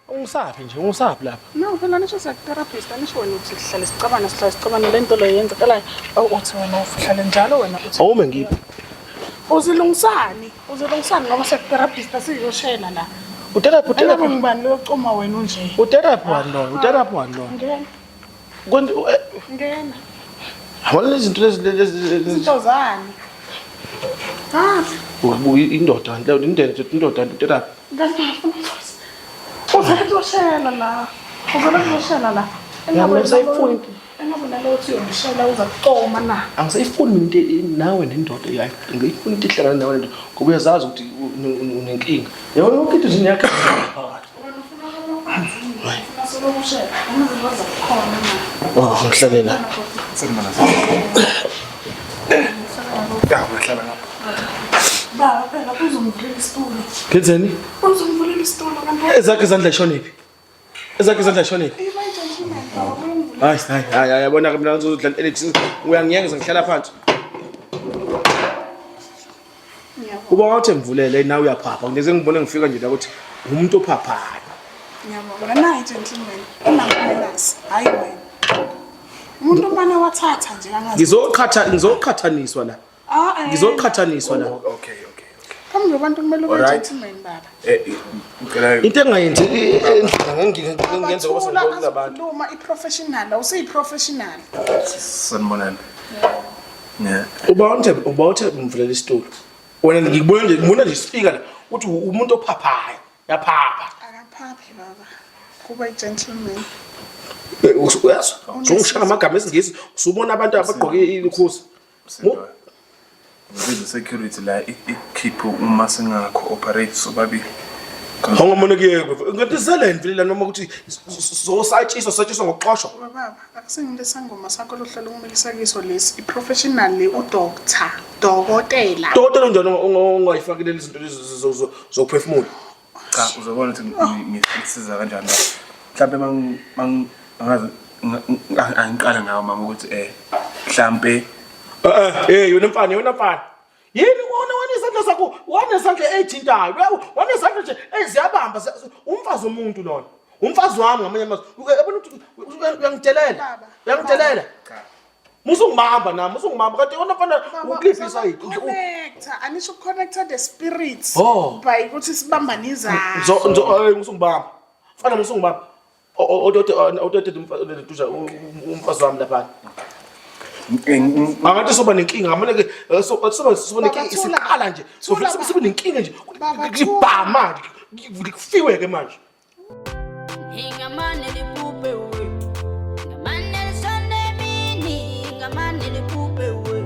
Ungisaphi nje? Ungisaphi lapha? No, phela nisho siya-therapist, anisho wena uthi sihlale sicabana, sihlale sicabana le nto leyo yenzakalayo. Awu uthi wena uhlale njalo wena uthi. Awume ngiphi? Uzilungisani? Uzilungisani ngoba siya-therapist asiyoshela la. Utherapy Engabe utherapy. ngubani loyo coma wena unje? Utherapy wani loyo? Utherapy wani loyo? Ngena, Kwenza ngena. yabona lezi zinto lezi lezi lezi Izinto zani? Ah, indoda kanti indoda indoda utherapy. kanti Uzele kuzoshela la. Uzele kuzoshela la. Ya, mina ngisayifuni. Engabe nalo uthi uyongishela uza kucoma na. Angisayifuni mina into nawe nendoda yayi. Ngiyifuna into ehlangana nawe nendoda ngoba uyazazi ukuthi unenkinga. Yabona yonke into nje yakhe phakathi. Wena ufuna amaphansi. Ufuna solo kushela. Uma izinto zakukhona na. Oh, ngihlale la. Sanibona. Ya, uyahlala ngapha. Baba phela uzomvulela isitulo. Ngenzeni? Uzomvulela isitulo kanti. Ezakhe izandla ishonephi? Ezakhe izandla ishonephi? Iba gentleman baba uyomvulela. Hayi, hayi, hayi, hayi, yabona ke mina ngizodlala elethi. Uyangiyengeza ngihlala phansi. Ngiyabonga. Uba wathi ngivulele nawe uyaphapha. Ngeze ngibone ngifika nje la ukuthi umuntu ophaphayo. Ngiyabonga. Nayi gentleman. Unama-manners. Hayi wena. Umuntu umane wathatha nje kangazi. Ngizoqhatha ngizoqhathaniswa la. Ah, eh. Ngizoqhathaniswa la. Okay, okay, okay. Phambi kwabantu kumele ube Alright. gentleman baba. Eh, ngicela Into engayenzi endlini ngenze ngoba Thula, sengibona abantu. azokhuluma i-professional, awusiyi-professional. sanibonani. Yeah. Uba uthe ngivulele isitulo. Wena ngikubona nje ngibona nje sifika la uthi umuntu ophaphayo. Yaphapha. Akaphaphi baba. Kuba i-gentleman. Uyazwa? Uzongishaya amagama esiNgisi usubona abantu abagqoke ikhusi. Msindo. Ngibiza security la ikhiphe uma singa-cooperate sobabili. Awungamane kuyekwe. Ngathi seleni vele la noma ukuthi zosatshiswa satshiswa ngokuxoshwa. Baba, akusingile sangoma sakho lohlala ukumilisa kiso lesi. I-professional le udoctor, dokotela. Dokotela unjani ongayifakile lezi zinto lezi zokuphefumula? Cha, uzobona ukuthi ngisiza kanjani la. Mhlambe mang mang angazi angiqale ngawo mama ukuthi mhlambe Eh eh yona mfana yona mfana. Yini wona wona isandla sakho wanesandla eyithintayo wanesandla nje eziyabamba umfazi womuntu lona. Umfazi wami ngamanye amazwi. Uyabona ukuthi uyangitelela. Baba. Uyangitelela. cha. Musungibamba nami, musungibamba kanti yona mfana ukliphi isayidi. Connector, anisho connector the spirits. Oh. By ukuthi sibambane izandla. Nzo nzo eh musungibamba. Mfana musungibamba. Odote odote umfazi wami lapha. Angathi soba nenkinga ngamane ke so soba soba nenkinga Baba, thula. isiqala nje. Thula, Sofika baba. sibe nenkinga nje. Baba, Ngibha manje. Kufiwe ke manje. Ngamane liphuphe we. Ngamane lishone emini, ngamane liphuphe we.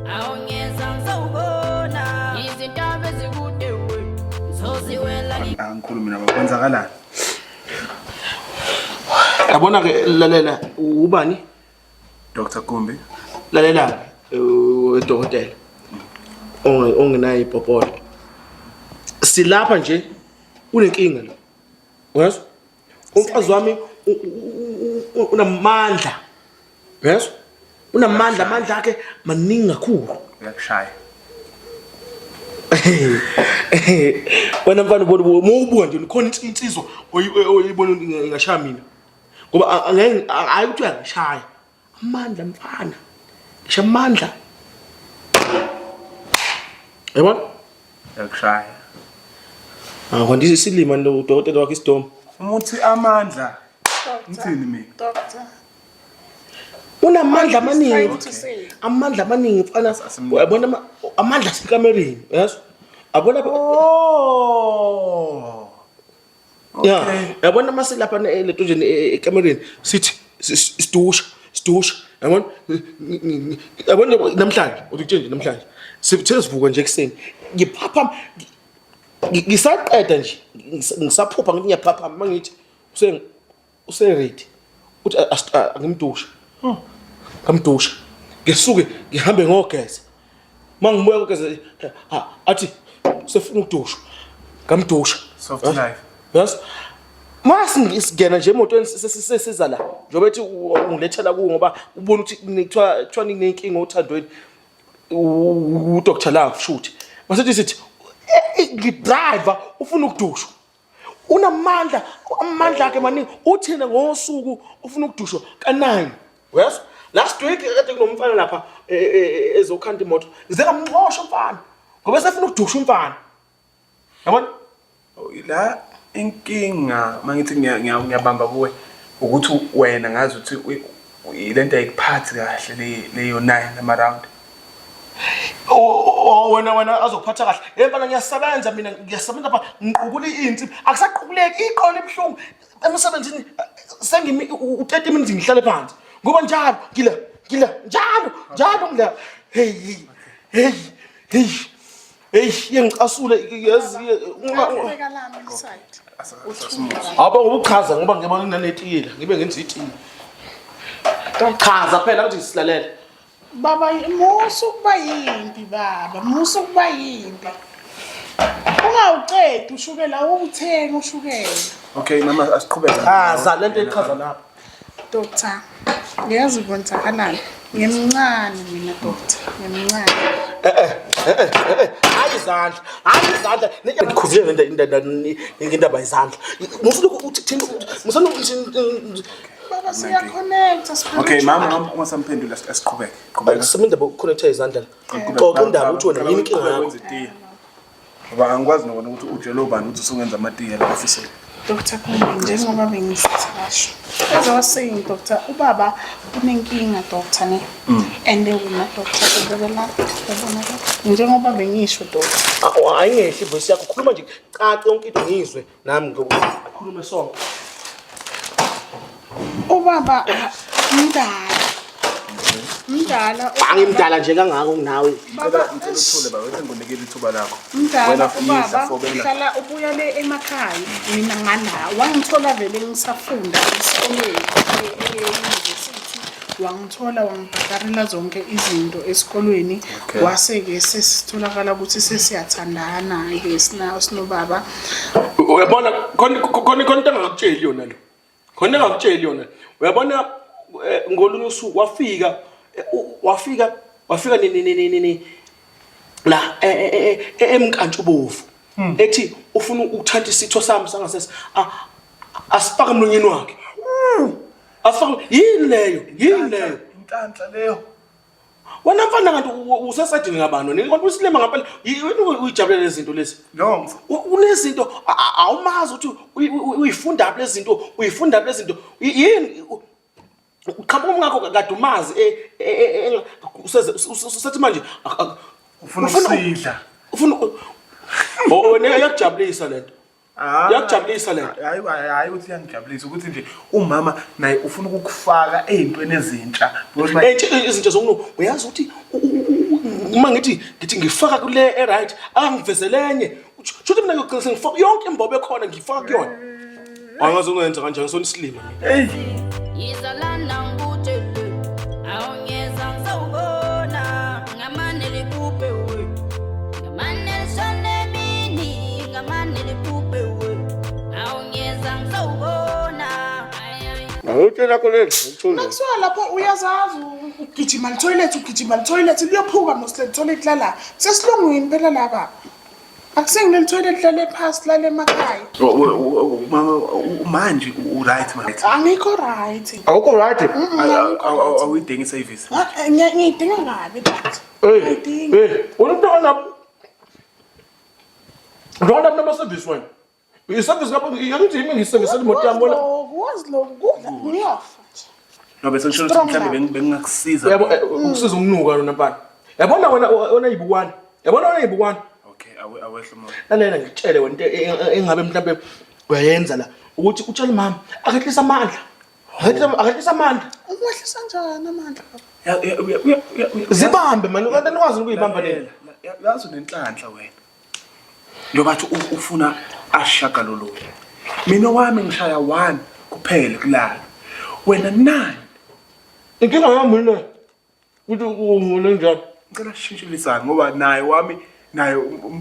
Awungeza ngizowubona izintaba ezikude we. Ngizoziwela Angikhulumi nabo kwenzakalani? Yabona ke lalela ubani? Dr. Gumbi. Lalela udokotela. Ongenayo ibhobholo. Silapha nje unenkinga la. Uyezwa? Umfazi wami unamandla. Uyezwa? Unamandla, amandla akhe maningi kakhulu. Uyakushaya. Wena mfana ubona uma ubuka nje khona insizwa oyibona ingashaya mina. Ngoba angeke hayi ukuthi uyangishaya. Amandla mfana. Ngisho amandla. Yabona? Uyakushaya. Ah, kanti isilima lo udokotela wakhe isidomu. Umuthi amandla. Ngithini mina? Doctor. Unamandla amaningi. Trying to say. Amandla amaningi mfana. Asimnike. Uyabona amandla asekamereni, uyazwa? Abona Oh. Ya, yabona mase lapha lento nje ekamereni sithi sidusha, sidusha. Yabona? Yabona nje namhlanje, uthi kutshela nje namhlanje. Sithe sivuka nje ekuseni. Ngiphapha ngisaqeda nje ngisaphupha ngithi ngiyaphapha mangithi use use ready. Uthi angimdusha. Ngamdusha. Ngisuke ngihambe ngogeza. Mangibuya kugeza athi usefuna ukudushwa. Ngamdusha. Soft life. Yes. Mase singena nje emotweni sesiza la. Njengoba ethi ungilethela kuwo ngoba ubona ukuthi kuthiwa ninenkinga othandweni. UDr Love shoot. Mase sithi ngidriver ufuna ukudushwa. Unamandla, amandla akhe maningi. Uthina ngosuku ufuna ukudushwa ka-9. Uyezwa? Last week kade kunomfana lapha ezokhanda imoto. Ngize ngamxosha umfana. Ngoba esefuna ukudusha umfana. Yabona? La inkinga mangithi ngiyabamba kuwe ukuthi wena ngazi ukuthi lento ayikuphathi kahle leyo 9 ama round. Oh wena azokuphatha kahle. Hey mfana ngiyasebenza mina ngiyasebenza lapha ngiqukula insimbi. Akusaqukuleki iqolo ibuhlungu emsebenzini sengimi u30 minutes ngihlale phansi. Ngoba njalo ngila ngila njalo njalo ngila. Hey hey hey. Hey yengicasule yazi. Aqhubeka lami iside. Abo ngoba uchaza ngoba ngibona kunanetiyela ngibe ngenza itiye. Chaza phela ukuthi silalele. Baba musa ukuba yimpi baba, musa ukuba yimpi. Ungawuqedi ushukela awuwuthengi ushukela. Okay mama asiqhubeke. Chaza lento echaza lapha. Doctor, ngiyazi kwenzakalani. Ngimncane mina doctor, ngimncane. Hayi izandla, hayi izandla. Ngikhuzile lento indaba yezandla. Musulokhu uthi thina musulokhu Baba siya-connect Okay mama ungasamphendula asiqhubeke. Qhubeka. Sebenza bokuconnecta izandla la. Xoxa indaba uthi wena yini inkinga yakho. Ngoba angikwazi nokona ukuthi ujele ubani ukuthi usungenza amatiye la ofisini. Dr. Khumbe njengoba bengisithasho. As I was saying doctor, ubaba unenkinga doctor ne. And wena doctor ubukela ubona la. Njengoba bengisho doctor. Ayingehli voice yakho khuluma nje cace yonke into ngizwe nami ngikhulume sonke. Ubaba mdala. Mdala. Angimdala nje kangako kunawe. Baba Ngicela uthule baba, bese ngikunikela ithuba lakho. Mdala Wena yidla ubaba fobela. uhlala ubuya le emakhaya mina ngala wangithola vele ngisafunda esikoleni e-university wangithola wangibhadarela zonke izinto esikolweni Okay. wase-ke sesitholakala ukuthi sesiyathandana-ke sinobaba Uyabona khona khona khona into engakutsheli yona lo. Khona engakutsheli yona. Uyabona ngolunye usuku wafika wafika wafika ni ni ni ni la emkantshubovu ethi ufuna ukuthatha isitho sami sangasese asifake emlonyeni wakhe. Asifake yini leyo? Yini leyo? Inhlanhla leyo. Wena mfana kanti usesayidini ngabani wena? Kanti usilima ngempela uyijabulela lezi zinto lezi. No. Unezinto awumazi ukuthi uyifunda phi lezi zinto, uyifunda phi lezi zinto. Yini uqhamuka umngakho kade umazi usethi manje ufuna ukusidla. Ufuna Oh wena iyakujabulisa lento. Iyakujabulisa lento. Hayi hayi ukuthi iyangijabulisa ukuthi nje umama naye ufuna ukukufaka ezintweni ezintsha. Entsha izinto zokunuka uyazi ukuthi uma ngithi ngithi ngifaka kule e right angivezele enye. Shuthi mina ngiyogcina sengifaka yonke imbobo ekhona ngifaka kuyona. Angazi ungenza kanjani sona isilima mina. Hey. Izalana ngutshele awungeza ngisawubona ngamane liphuphe we ngamane lishone emini ngamane liphuphe we awungeza ngisawubona Ngawutshela kho leli ngithule. Nakusuka lapho uyazazi ugijima lithoyilethi ugijima lithoyilethi liyophuka mos le toilet lala. Sesilungwini phela la baba. Akusengileli toilet lale phasi lale emakhaya. Mama manje u right manje. Angikho right. Awukho right. Awuyidingi service. Ngiyidinga kabi doctor. Hey. Ngiyidinga. Hey, wena umntwana Ntwana mina service wena. I-service lapho angithi yimi ngiyiservice imoto yami wena. Wazi lokhu kudla ngiyofa nje. No bese ngisho ukuthi Strong mhlawumbe love. bengingakusiza. Uyabo ukusiza ukunuka lona mfana. Yabona wena wena yibukwana. Yabona wena yibukwana. Okay, awehla umoya. Lalela ngitshele wena into engabe mhlambe uyayenza la ukuthi utshele mama akehlisa amandla. Akehlisa amandla. Ukwehlisa njani amandla baba? Zibambe mani kanti anikwazi ukuyibamba lena. Yazi unenhlanhla wena. Njengoba athi ufuna ashagalolunye. Mina wami ngishaya 1 kuphela kulala. Wena 9. Inkinga yami le. Ukuthi ungule njani? Ngicela sishintshelisane ngoba naye wami naye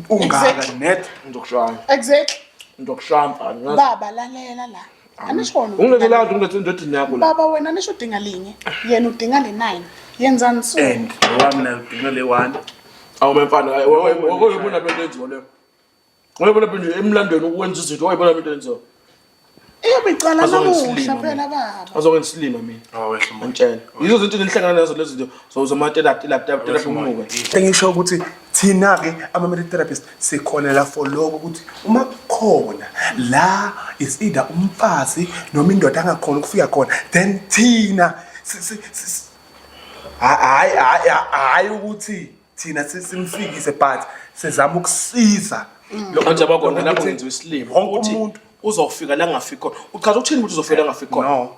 ungaka Exactly. net. Ngizokushaya. Exactly. Ngizokushaya mfana. Baba lalela la. Anisho wena. Ungilethela kade ungilethe indodeni yakho la. Baba wena nisho udinga linye. Yena udinga le 9. Yenzani so? And lo wami naye udinga le 1. Awu mfana, wena ubona lento enziwa leyo. Wayibona nje emlandweni ukwenza izinto, wayibona into enziwa. Iyobe icala Azokwenza namuhla isilima phela mina. baba. Azokwenza isilima mina. Oh, wehla umoya. Ngitshela. Yizo izinto enihlangana nazo lezi zinto zoma-therapy therapy therapy umuka. Engisho ukuthi thina-ke ama-marriage therapist sikhona la for lokho ukuthi uma kukhona la is either umfazi noma indoda angakhona ukufika khona then thina hhayi hhayi hhayi ukuthi thina simfikise but sizama ukusiza Manje abakona lapho ngenziwa isilima Wonke ukuthi umuntu. uzofika la ngafiki khona. Uchaza ukuthini ukuthi uzofika la ngafiki khona? No.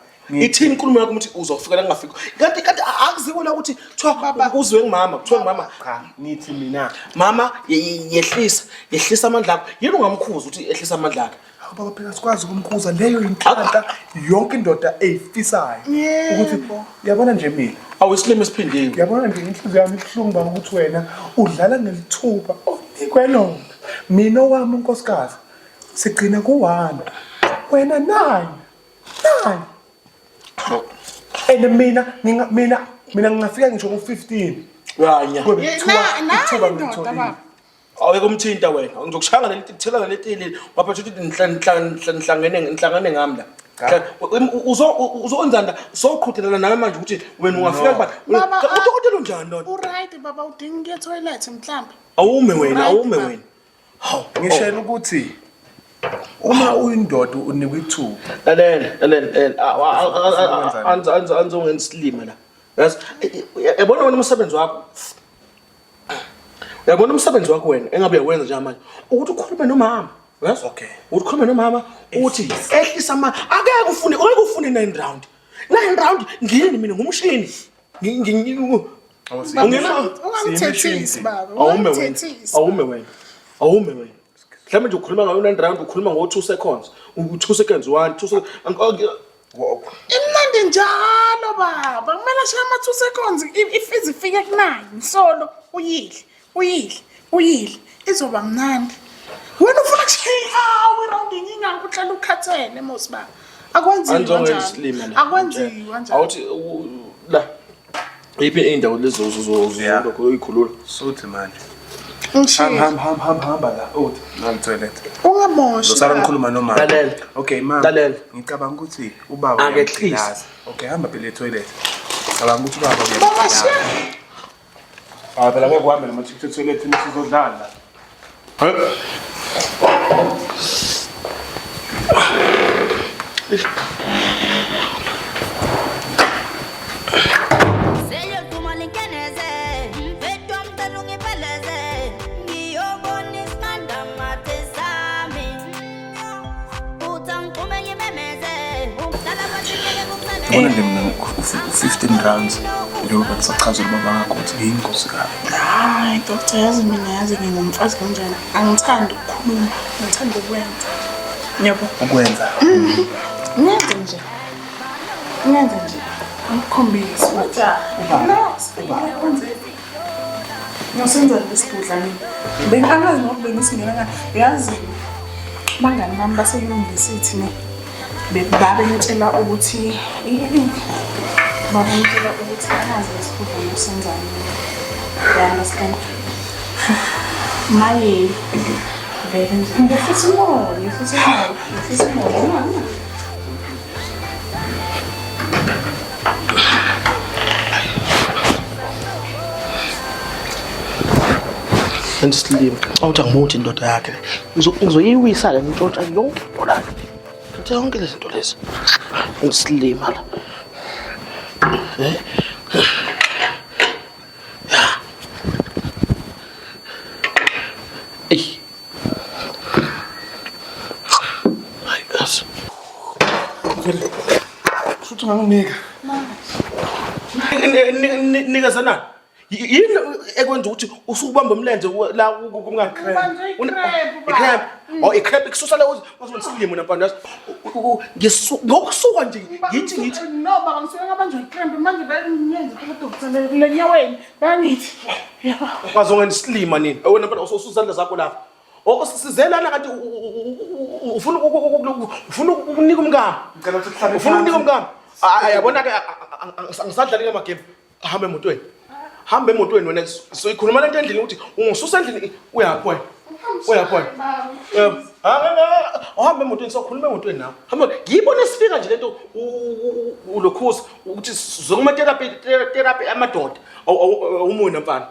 Ithini inkulumo yakho ukuthi uzofika la ngafiki khona? Kanti akuziwe la ukuthi kuthiwa uzwe ngumama, kuthiwa ngumama. Cha, ngithi mina Mama yehlisa, yehlisa amandla akho. Yini ungamkhuza ukuthi ehlisa amandla akhe? Hawu baba phela sikwazi ukumkhuza leyo inhlanhla yonke indoda eyifisayo ukuthi Yebo. yabona nje mina Awu isilima esiphindiwe. yabona nje inhliziyo yami ibuhlungu baba ukuthi wena udlala ngelithuba onikwe lona mina owami unkosikazi sigcina ku-one wena nine nine and mina mina ngingafika ngisho ku-15 Uyanya. kube Ye, kuthiwa ithuba nayi indoda ngilitholile. baba. Aweke umthinta wena. Ngizokushaya ngaleli thela ngaleli tili. Waphethe ukuthi nihlangene nihlangane ngami la. Uzokwenzani la? Soqhudelana nawe manje ukuthi wena ungafika kuba Baba, udokotela unjani lona? U-right baba udinga ukuya etoilet mhlambe. Awume wena, Right, awume baba. wena. Hawu. Ngishela ukuthi uma uyindoda unikwa ithuba Lalela, lalela, lalela. Anzo anzo anzo ngensilima la. Yazi, yabona wena umsebenzi wakho. Uyabona umsebenzi wakho wena engabe uyawenza njengamanje ukuthi ukhulume nomama. Yazi? Okay. Ukuthi ukhulume nomama uthi ehlisa ama akeke ufune, angeke ufune 9 round. 9 round ngiyini mina ngumshini. Ungena Ungamthethisi baba. awume wena. Ungamthethisi. Awume wena. Awume wena. Mhlawumbe nje ukhuluma ngayo 9 round ukhuluma ngo 2 seconds. U 2 seconds 1 2 seconds. Imnandi njalo baba. Kumele ashaye ama-2 seconds if izifike ku-9 solo uyidle, uyidle, uyidle. Izoba mnandi. Wena ufuna kushaya i-hour i-round ingakho uhlala ukhathele mos baba. Akwenziwa Anzongensilima njalo. la. Akwenziwa njalo. Awuthi la. Yiphi indawo lezo Yeah. uyikhulula? Suthi manje. Ngishiye. Hamba hamba hamba hamba la. Uthi nami toilet. Ungamoshi. Ngizosala baba. ngikhuluma nomama. Lalela. Okay mama. Lalela. Ngicabanga ukuthi ubaba Akehlise. uyamgqilaza. Okay hamba phela etoilet. Ngicabanga ukuthi ubaba Baba uyamgqilaza. shiya. Ah phela ngeke uhambe nama-chips etoilet nisizodlala. Seyoduma linkeneze, mfethu wami cela ungibeleze, ngiyobona isinqandamathe sami. Uthi angiphume ngimemeze, ukudala kwathi ngeke kusebenze. Yabona nje mina u-15 rounds njengoba ngisachazela ubaba wakho ukuthi ngiyingozi kabi. Hayi doctor yazi mina yazi ngingumfazi kanjani. Angithandi ukukhuluma, ngithanda ukwenza. Yabo. Ukwenza. Ngenze nje. Ngenze nje. Angikhombise ukuthi relax. Wenze. Ngiyosenza lesidudla mina. Bengingazi ngoba bengisingena ngani. Yazi bangani bami base-university ne. Babengitshela ukuthi babengitshela ukuthi angazi lesidudla ngiyosenzani. You understand? Maye vele nje ngifisa umoya, ngifisa umoya, ngifisa umoya. Endisilima. Awuthi angimuthi indoda yakhe. Ngizoyiwisa le ntshontsha yonke into la. Ngithe yonke lezi zinto lezi. Endisilima la. Eh? Ya. Ey. Hayi, yazi. Futhi unganginika. Nikezanani. Yini ekwenza ukuthi usubamba umlenze la kumngani? Ubanjwe i-cramp, baba. I-cramp. Oh, i-cramp ikususa la uzoba isilimo namfana yazi. Ngokusuka nje ngithi No baba ngisuke ngabanjwa i-cramp manje bayangenza phela doctor le nyaweni bayangithi. Yabo. ungazongenza isilima nini? Wena mfana usuzandla zakho lapha. Oh, sizelana kanti ufuna ufuna ukunika umkami. Ngicela ukuthi uhlale Ufuna ukunika phansi. umkami. Ayabona ke angisadlali ngamagame. Hamba emotweni. Hamba emotweni wena soyikhuluma lento endlini ukuthi ungisusa endlini uyaphi wena. Uyabona? Uhambe emotweni sokhuluma emotweni nawe. Hamba ngiyibone sifika nje lento ulokhuza ukuthi zokuma therapy therapy amadoda. Awumona mfana.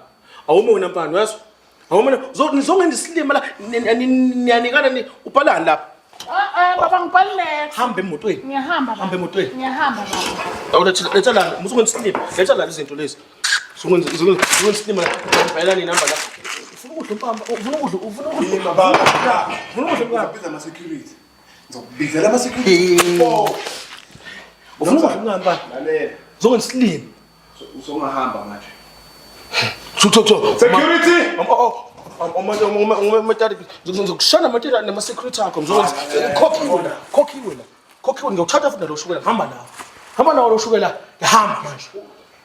Awumona mfana uyazwa? Awumona nizongenza isilima la niyanikana ni ubhalani lapha. Eh baba ngibhalile. Hamba emotweni. Ngiyahamba baba. Hamba emotweni. Ngiyahamba baba. Awuletha letha la musukenza isilima. Letha la izinto lezi. Sukenza sukenza isilima la. Bhalani inamba la. Ufuna ukudla impamba, ufuna ukudla, ufuna ukudla. Yima baba. Ufuna ukudla impamba. Ngizobiza ama-security. Ngizokubizela ama-security. Oh. Ufuna ukudla impamba. Lalela. Uzokwenza isilima. Usongahamba manje. Thu thu thu. Security! Ngizokushana amatela nama-security akho ngizokwenza khokhiwe la khokhiwe la khokhiwe ngiyawuthatha futhi nalo shukela ngihamba nawo hamba nawo lo shukela ngihamba manje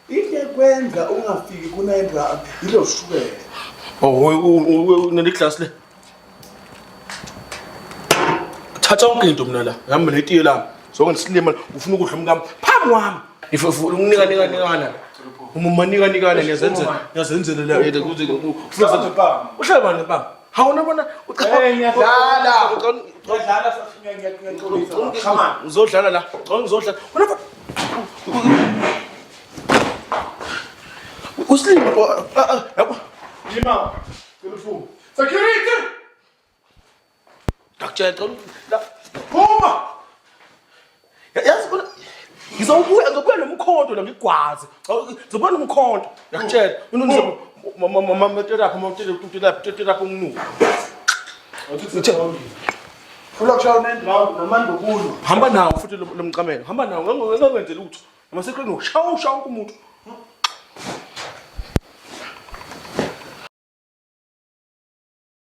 Into ekwenza ungafiki ku-nine rand yilo shukela. Oh, neliglasi le thatha yonke into mina la ngihamba netiye lami zonke ndisilima ufuna ukudla umkami phambi kwami if ukunika nika nikana uma nika nikana niyazenzela niyazenzela la yethu kuze uhlale bani baba hawuna bona Eh, ngiyadlala. Ngiyadlala ngiyaxolisa. Come on. ngizodlala la ngizodlala wena usilima yabo Yima. Cela uphume. Security! ngakutshela la Phuma! Yazi bona ngizowubuya ngizobuya nomkhonto la ngigwaze. Ngizobuya nomkhonto. Ngiyakutshela. Into mama therapy mama therapy therapy umnuko. Ufuna kushaya u-nine round namanje ukulwa. Hamba nawo futhi lo mcamelo. Hamba nawo ngeke ngeke lutho. Noma sekhona ushaya ushaya umuntu.